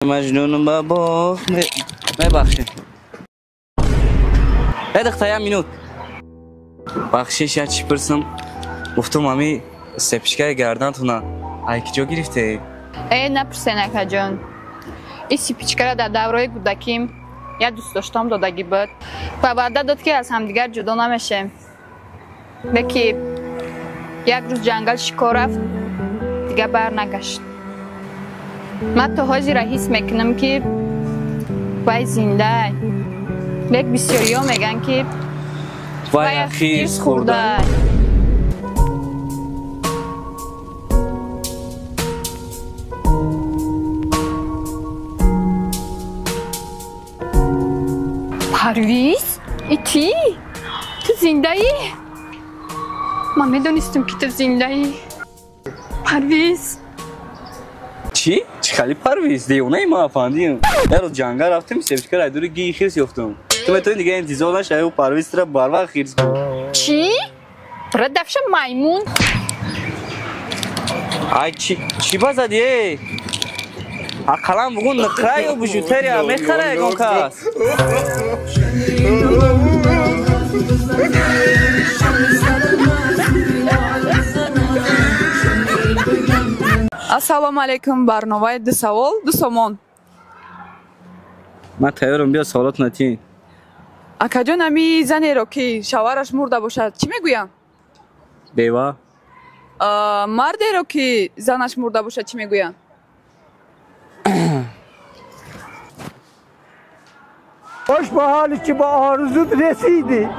Маҷнун ба боғ мебахшед. Э, духта, як минут. Бахшиш, як чӣ пурсам. Гуфтум, ами сепичкаи гардантуна ай ки ҷо гирифте? Э, напурсен, акаҷон. Ин сипичкара дар давраи кӯдаким як дӯстдоштам додагӣ буд ва ваъда дод, ки аз ҳамдигар ҷудо намешем. Леки як рӯз ҷангал шикор рафт, дигар барнагашт. Ман то ҳозира ҳис мекунам, ки вай зиндай, лек бисёриҳо мегӯянд, ки вая хирс хӯрда. Парвиз, и ти? Ту зиндаӣ? Ман медонистам, ки ту зиндаӣ, Парвиз. Чӣ? Чӣ хали Парвиз? Девонаи ман, афандиам. Як рӯз ҷангал рафтем, сепичкара ай дури гии хирс ёфтам. Ту метавонӣ дига интизор нашавӣ, ӯ Парвизра барвақт хирс кун. Чӣ? Бира дафша, маймун! Ай, чӣ ба зади, э? Ақаллан бугун нуқра ё бижутерия мехара ягон кас. Ассалому алайкум, барномаи «Ду савол, ду сомон». Ман тайёрам, биё, саволотона тин. Акаҷон, ами занеро, ки шавҳараш мурда бошад, чӣ мегӯянд? Бева. Мардеро, ки занаш мурда бошад, чӣ мегӯянд? خوش به حالی که با آرزوت رسیدی.